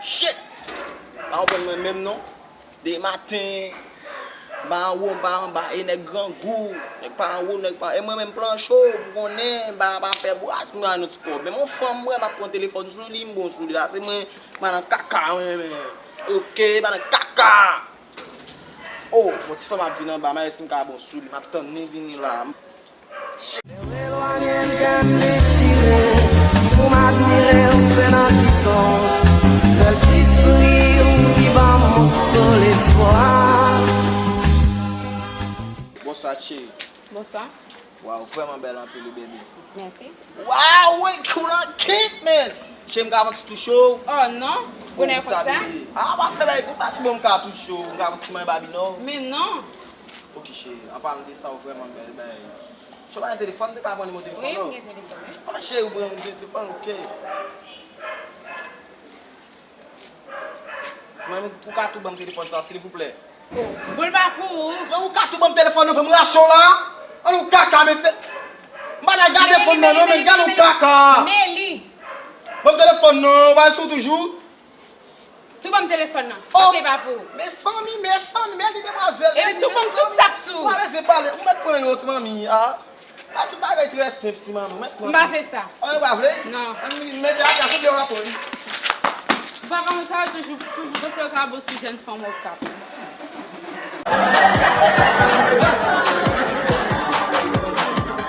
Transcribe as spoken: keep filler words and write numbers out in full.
Shit! Pa konprann mwen menm non. Demen maten, m pa anwo, m pa anba, e nèg grangou, nèg pa anwo, nèg pa, e mwen menm plan cho, ou konnen, m pa, pa fè bras, m nan ti kòb. Men yon fanm, m wè m ap pran telefòn sou li, m bon sou li, la se mwen, m pa nan kaka, mwen, men. Ok, m pa nan kaka! Oh, yon ti fanm ap vin anba, m a wè si m ka bon sou li, m ap tann li vini la. Lè w elwanye m kè m dechire, pou m admire w se nan ki sonj, sèl ti souri w ki ban m yon sèl espwa. Bonswa cheri. Bonswa. Waw, vrèman bèl anpil wi baby. Mèsi. Waw, wi, cool and cute, man. Cheri, m ka fè ti touche w? Oh non, bonè konsa. Ah, pa fè bagay konsa, ti bon, m ka touche w, m ka fè ti manyen babi non. Men non. Ok cheri, an palan de sa, ou vrèman bèl, men. Cheri, ou pa gen telefòn, te pa pran nimewo telefòn non? Wi, m gen telefòn wi. Kòman cheri, ou pran nimewo telefòn, ok. Ti manmi, ou ka tou ban m telefòn sa, silvouplè? Bon, l pa pou ou. Ti manmi, ou ka tou ban m telefòn nan, fè m rache w la. An nou kaka, mesye. M pa nan gade fòn nan non, men gade yon kaka. Meli. Ban m telefòn nan, ou pa sou toujou? Tou ban m telefòn nan. Oh! Se pa pou ou. Mezanmi, mezanmi, men li demwazèl. Epi tou ban m tout sa k sou ou. Ou pa bezwen pale, ou mèt pran yo, ti manmi, a. A, tout bagay trè senp, ti manmi, ou mèt pran. M pa vle sa. An, ou pa vle? Non. An, mete a, a, kote w ap pran? Ou pa konn sa, toujou, toujou panse w ka bon sou jèn fanm w ap ka pran.